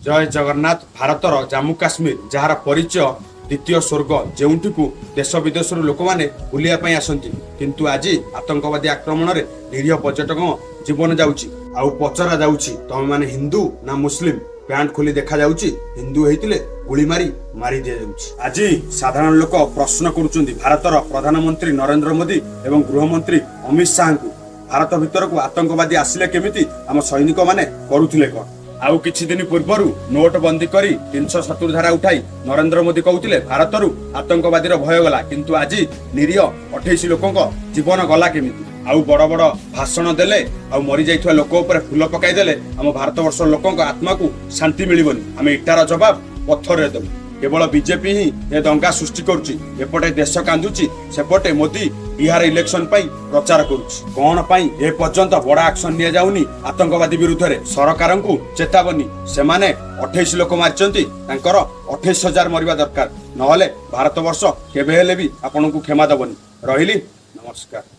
ଜୟ ଜଗନ୍ନାଥ। ଭାରତର ଜାମ୍ମୁ କାଶ୍ମୀର, ଯାହାର ପରିଚୟ ଦ୍ୱିତୀୟ ସ୍ୱର୍ଗ, ଯେଉଁଠିକୁ ଦେଶ ବିଦେଶରୁ ଲୋକମାନେ ବୁଲିବା ପାଇଁ ଆସନ୍ତି, କିନ୍ତୁ ଆଜି ଆତଙ୍କବାଦୀ ଆକ୍ରମଣରେ ନିରୀହ ପର୍ଯ୍ୟଟକଙ୍କ ଜୀବନ ଯାଉଛି। ଆଉ ପଚରା ଯାଉଛି, ତମେମାନେ ହିନ୍ଦୁ ନା ମୁସଲିମ? ପ୍ୟାଣ୍ଟ ଖୋଲି ଦେଖାଯାଉଛି। ହିନ୍ଦୁ ହେଇଥିଲେ ଗୁଳି ମାରି ମାରି ଦିଆଯାଉଛି। ଆଜି ସାଧାରଣ ଲୋକ ପ୍ରଶ୍ନ କରୁଛନ୍ତି ଭାରତର ପ୍ରଧାନମନ୍ତ୍ରୀ ନରେନ୍ଦ୍ର ମୋଦି ଏବଂ ଗୃହମନ୍ତ୍ରୀ ଅମିତ ଶାହାଙ୍କୁ, ଭାରତ ଭିତରକୁ ଆତଙ୍କବାଦୀ ଆସିଲେ କେମିତି? ଆମ ସୈନିକମାନେ କରୁଥିଲେ କଣ? ଆଉ କିଛି ଦିନ ପୂର୍ବରୁ ନୋଟ ବନ୍ଦୀ କରି, 370 ଧାରା ଉଠାଇ ନରେନ୍ଦ୍ର ମୋଦି କହୁଥିଲେ ଭାରତରୁ ଆତଙ୍କବାଦୀର ଭୟ ଗଲା। କିନ୍ତୁ ଆଜି ନିରୀହ 28 ଲୋକଙ୍କ ଜୀବନ ଗଲା କେମିତି? ଆଉ ବଡ ବଡ ଭାଷଣ ଦେଲେ ଆଉ ମରିଯାଇଥିବା ଲୋକ ଉପରେ ଫୁଲ ପକାଇ ଦେଲେ ଆମ ଭାରତବର୍ଷର ଲୋକଙ୍କ ଆତ୍ମାକୁ ଶାନ୍ତି ମିଳିବନି। ଆମେ ଇଟାର ଜବାବ ପଥରରେ ଦେବୁ। କେବଳ ବିଜେପି ହିଁ ଏ ଦଙ୍ଗା ସୃଷ୍ଟି କରୁଛି। ଏପଟେ ଦେଶ କାନ୍ଦୁଛି, ସେପଟେ ମୋଦି ବିହାର ଇଲେକ୍ସନ ପାଇଁ ପ୍ରଚାର କରୁଛି। କଣ ପାଇଁ ଏ ପର୍ଯ୍ୟନ୍ତ ବଡ ଆକ୍ସନ ନିଆଯାଉନି ଆତଙ୍କବାଦୀ ବିରୁଦ୍ଧରେ? ସରକାରଙ୍କୁ ଚେତାବନୀ, ସେମାନେ 28 ଲୋକ ମାରିଛନ୍ତି, ତାଙ୍କର 28,000 ମରିବା ଦରକାର। ନହେଲେ ଭାରତବର୍ଷ କେବେ ହେଲେ ବି ଆପଣଙ୍କୁ କ୍ଷମା ଦବନି। ରହିଲି, ନମସ୍କାର।